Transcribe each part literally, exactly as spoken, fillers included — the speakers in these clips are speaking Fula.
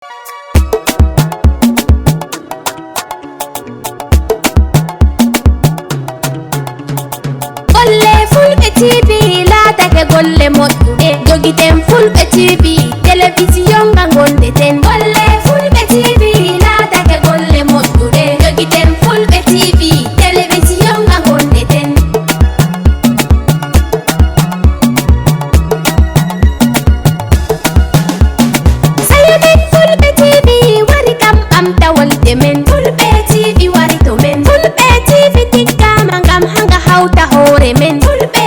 Golle Fulɓe T V laatake golle moƴƴuɗe. Jogiten Fulɓe T V, telewisiyon nga ngonɗeten. Golle Fulɓe T V laatake golle moƴƴuɗe. Jogiten Fulɓe T V, telewisiyon nga ngonɗeten. Sayo men Fulɓe T V wari ngam ɓamta wolde men. Fulɓe T V wari to men. Fulɓe T V tiggama ngam hanga hawta hoore men. Fulɓe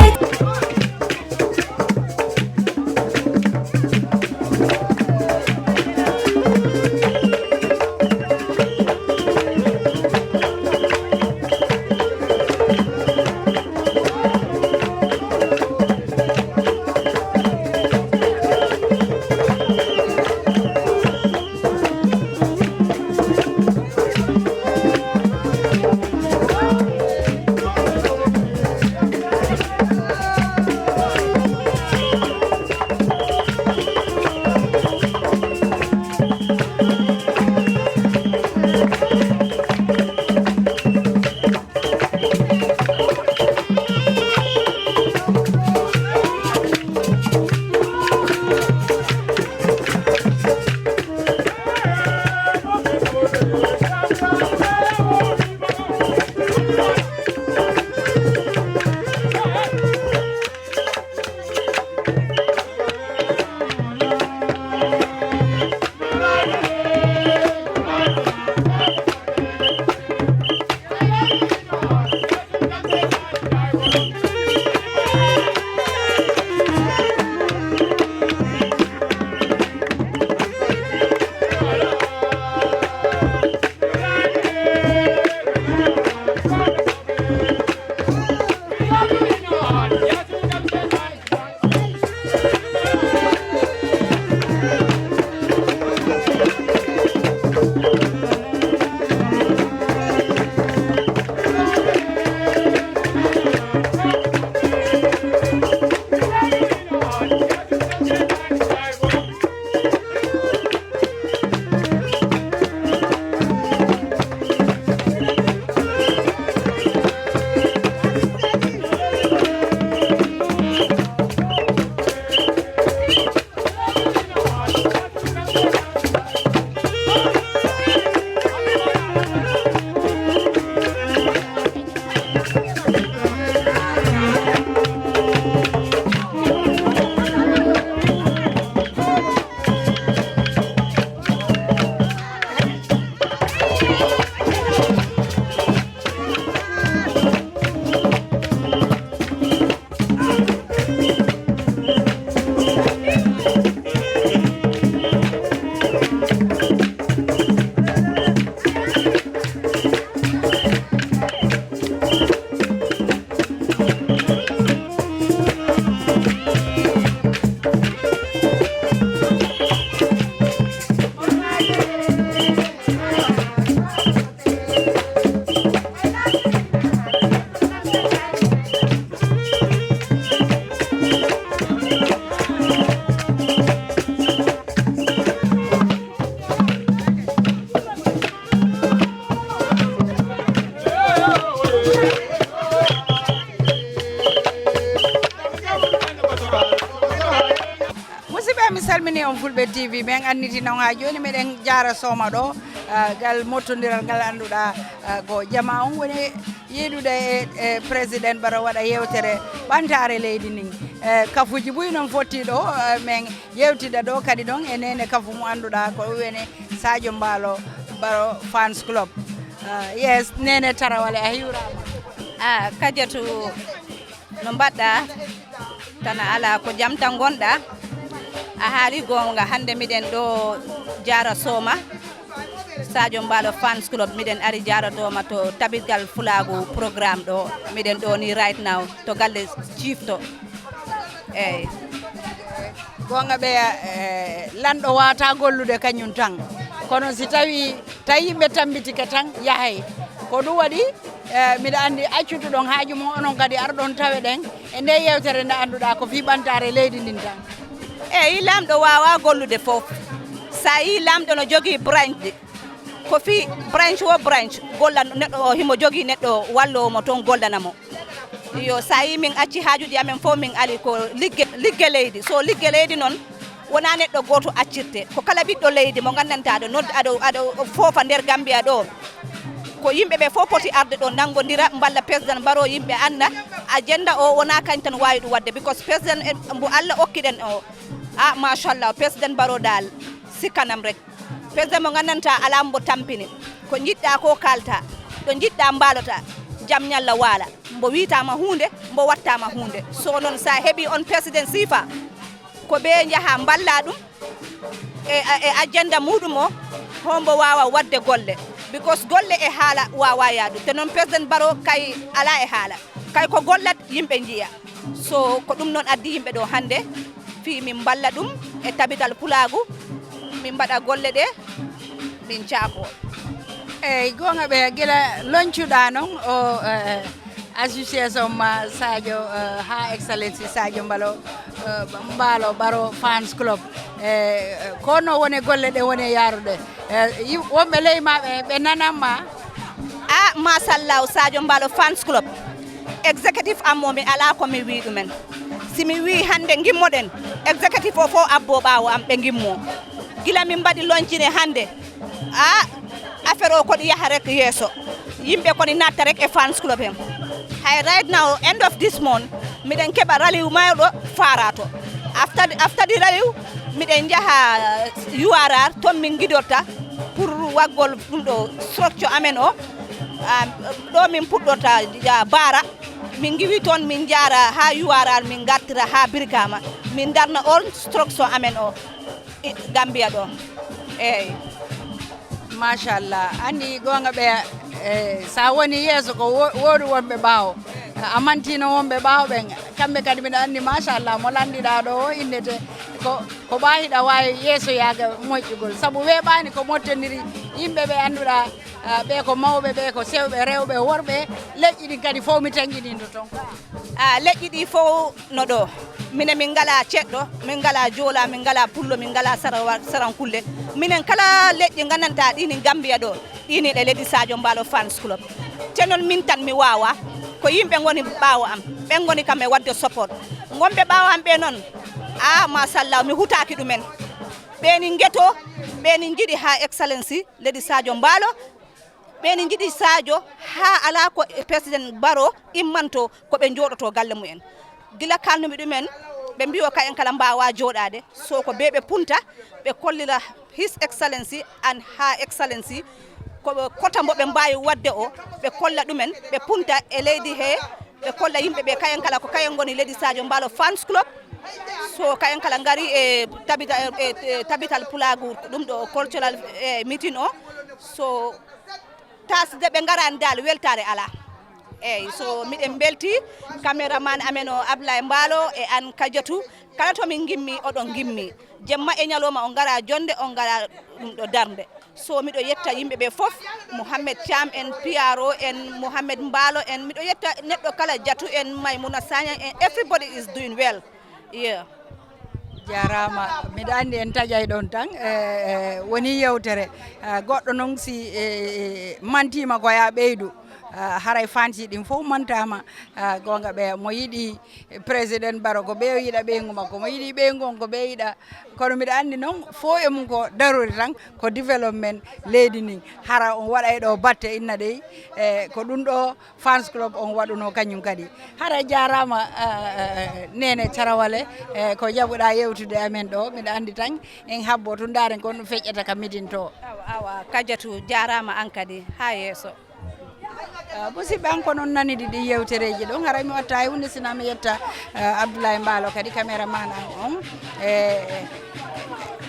Musidɓe, mi salmini on Fulɓe T V. Min anniti non haa jooni, miɗen jaara Sooma ɗo, ah, ngal mottondiral ngal annduɗaa, ah, ko jamaa on woni yiidude e, e président Baro waɗa yewtere ɓantaare leydi ndin. E, kafuuji buy non fotti ɗo, e, min yewtida ɗo kadi ɗon e Neene Kafu mo annduɗaa ko woni Sadio Mbaalo Baro Fans Club. Ah, yes, Neene Tarawale, a hiwraama. Ah, Kadiatou, no mbaɗɗaa? Tan a alaa, ko jam tan ngonɗaa? A haali goonga, hannde miɗen ɗo jaara Sooma, Sadio Mbaalo Fans Club, miɗen ari jaara Sooma to tabitgal Fulaagu programme ɗo, miɗen ɗo ni right now, to galle Cifto. Eeyi. Goonga ɓeya, eh, lanɗo waata gollude kañum tan. Kono si tawi, tawi yimɓe tambitike tan, yahay. Ko ɗum waɗi, eh, miɗa anndi accutuɗon haaju mon, onon kadi arɗon tawe ɗen e nde yewtere nde annduɗaa ko fii ɓantaare leydi ndin tan. Eeyi, laamɗo waawaa gollude fof. So a yii laamɗo no jogii branche ɗi, ko fii branche wo branche golla neɗɗo o, himo jogii neɗɗo walloowo mo toon, gollana mo. Yo, so a yii min acci haajuuji amen fof, min ali ko ligge, ligge leydi. So ligge leydi noon, wonaa neɗɗo gooto accirte. Ko kala ɓiɗɗo leydi mo nganndantaa aɗo nodda, aɗo, aɗo foofa nder Gambia ɗo. Ko yimɓe ɓe fof poti arde ɗo, nanngondira, mballa Président Barrow, yimɓe annda agenda o wonaa kañ tan waawi ɗum waɗde, because Président en, mbo Allah okkiɗen o, a, machallah, Président Barrow daal, si kanam rek. Président mo nganndantaa alaa mbo tampini. Ko njiɗɗaa ko kaaltaa, ɗo njiɗɗaa mbaalotaa, jam ñalla waala. Mbo wiytaama huunde, mbo waɗtaama huunde. So noon, so a heɓii on président siifa, ko ɓe njaha mballa ɗum e, e agenda muɗum o, hombo waawa waɗde golle. Because golle e haala waawa yaadu. Te noon Président Barrow kay alaa e haala. Kay ko gollat yimɓe njiya. So ko ɗum noon addi yimɓe ɗo hannde, fii min mballa ɗum e tabital pulaagu, min mbaɗa golle ɗe, min caako. Eeyi, goonga ɓe, gila loncuɗaa noon o, eh, association ma Sadio, eh, Her Excellency Sadio Mbalo, eh, Mbaalo Barrow Fans Club. Eh, ko no woni golle ɗe woni yaarude? Eh, yi-, wonɓe ley ma ɓe, ɓe nanan ma? A, machallah, Sadio Mbaalo Fans Club. Executive am o, mi alaa ko mi wii ɗumen. Si mi wii hannde ngimmoɗen, executive o fof abboo ɓaawo am, ɓe ngimmoo. Gila min mbaɗi loncine hannde, a, affaire o koɗi yaha rek yeeso. Yimɓe koɗi natta rek e fans club en. Hay right now, end of this month, miɗen keɓa raliw mawɗo faarato. After, after the raliw, miɗen njaha U R R, toon min ngidorta pour waggol ɗum ɗo structure amen o. Ah, ɗo min puɗɗorta ja-, baara, min ngiwi toon, min njaara haa U R R, min ngartira haa Birkama, min darna on structure amen o, i-, Gambia ɗo. Eeyi. Machallah, anndi goonga ɓe, eh, so a woni yeeso ko wo-, wooɗi wonɓe ɓaawo. A mantino wonɓe ɓaawo ɓen, kamɓe kadi mbiɗa anndi, machallah, mo lanndiɗaa ɗo o innete ko, ko ɓaa hiɗa waawi yeesoyaade moƴƴugol. Sabu weeɓaani ko mottoniri yimɓe ɓe annduɗaa, ah, ɓe ko mawɓe, ɓe ko sewɓe, rewɓe, worɓe, leƴƴi ɗin kadi fof mi tanƴinindo toon. Ah, leƴƴi ɗi fof no ɗo. Minen min ngalaa ceɗɗo, min ngalaa joola, min ngalaa pullo, min ngalaa sarawa-, sarankulle. Minen kala leƴƴi nganndantaa ɗi ni Gambia ɗo, ɗi ni ɗe leydi Sadio Mbaalo Fans Club. Te noon min tan mi waawa, ko yimɓe ngoni ɓaawo am, ɓen ngoni kam e waɗde support. Ngonɓe ɓaawo am ɓe noon, ah, machallah, mi hutaaki ɗumen. Ɓe ni ngeto, ɓe ni njiɗi Her Excellency leydi Sadio Mbaalo, ɓe ni njiɗi Sadio haa alaa ko e Président Barrow immanto ko ɓe njooɗoto galle mumen. Gila kalnumi ɗumen, ɓe mbiyo kayen kala mbaawa jooɗaade, so ko ɓe ɓe punta, ɓe kollira His Excellency and Her Excellency, ko ɓe kota mbo ɓe mbaawi waɗde o, ɓe kolla ɗumen, ɓe punta e leydi he, ɓe kolla yimɓe ɓe kayen kala ko kayen ngoni leydi Sadio Mbaalo Fans Club. So kayen kala ngari e tabita-, e, e tabital pulaagu, ɗum ɗo cultural, e, meeting o. So tasde ɓe ngaraani dal, weltaare alaa. Eeyi, so miɗen mbelti, caméraman amen o Ablaye Mbaalo e aan Kadiatou, kala to min ngimmi, oɗon ngimmi. Jemma e ñalawma on ngara jonnde, on ngara ɗum ɗo darnde. So miɗo yetta yimɓe ɓe fof, Mouhamed Thiam en, P R O en, Mouhamed Mbaalo en, miɗo yetta neɗɗo kala, Jatu en, Maimouna Sagna en, everybody is doing well. Yeah. Jaaraama. Miɗa anndi en taƴay ɗon tan, e, e, woni yewtere. Ah, goɗɗo noon si, e, e, mantiima ko ya ɓeydu. Ah, haray fansi ɗin fof mantaama. Ah, goonga ɓe, mo yiɗi Président Barrow ko ɓe o yiɗa ɓeyngu makko, mo yiɗi ɓeyngu on ko ɓe yiɗa. Kono miɗa anndi noon fof e mum ko darori tan ko développement leydi ndin. Hara on waɗay ɗo batte inna ɗey, e, ko ɗum ɗo Fans Club on waɗuno kañum kadi. Hara jaaraama, eh, eh, Neene Tarawale, eh, ko jaɓuɗaa yewtude amen ɗo. Miɗa anndi tan en habbo tun ndaaren ko ɗum feƴƴata ka midinto. Awa, awa, Kadiatou, jaaraama an kadi. Haa yeeso. Eh, musidɓe an ko noon nanidi ɗi yewtereeji ɗon. Haray mi watta hay huunde sina mi yetta, eh, Abdoulaye Mbaalo kadi, caméraman an on. Eh,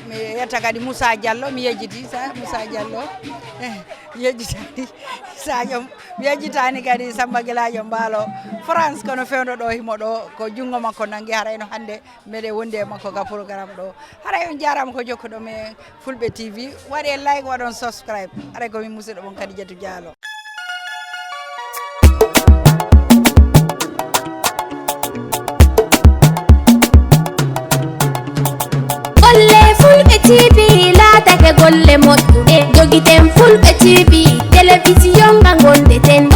mi yetta kadi Moussa Diallo, mi yejjiti sa Moussa Diallo. Eh, yejjitani Sadio, mi yejjitani kadi Samba Guelaajo Mbaalo France, kono fewndo ɗo himo ɗo, ko junngo makko nangi, harayno hannde meɗen wondi e makko ka programme ɗo. Haray on jaaraama ko jokkuɗon men Fulɓe T V, waɗee like, waɗon subscribe. Haray ko min musidɗo mon Kadijatou Diallo. Golle Fulɓe T V laata e golle moƴƴuɗe. Jogiten Fulɓe T V, telewisiyon nga ngonɗeten.